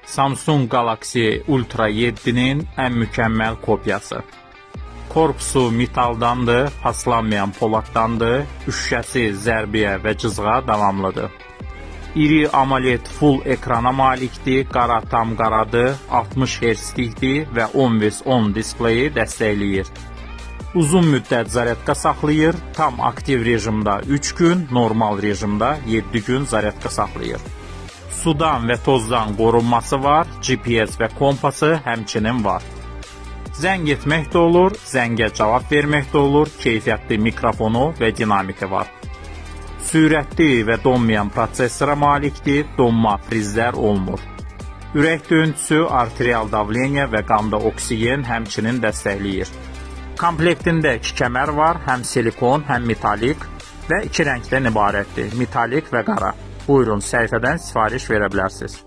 Samsung Galaxy Ultra 7-nin ən mükəmməl kopyası. Korpusu metaldandır, paslanmayan poladdandır, şüşəsi zərbəyə və cızığa davamlıdır. İri AMOLED full ekrana malikdir, qara tam qaradır, 60 Hz-likdir və 10 displeyi dəstəkləyir. Uzun müddət zaryadka saxlayır, tam aktiv rejimdə 3 gün, normal rejimdə 7 gün zaryadka saxlayır. Sudan və tozdan qorunması var, GPS və kompası həmçinin var. Zəng etmək də olur, zəngə cavab vermək də olur, keyfiyyətli mikrofonu və dinamiki var. Sürətli və donmayan prosesora malikdir, donma, frizlər olmur. Ürək döyüntüsü, arterial davleniya və qanda oksigen həmçinin dəstəkləyir. Komplektində iki kəmər var, həm silikon, həm metalik və iki rəngdən ibarətdir: metalik və qara. Buyurun, səhifədən sifariş verə bilərsiniz.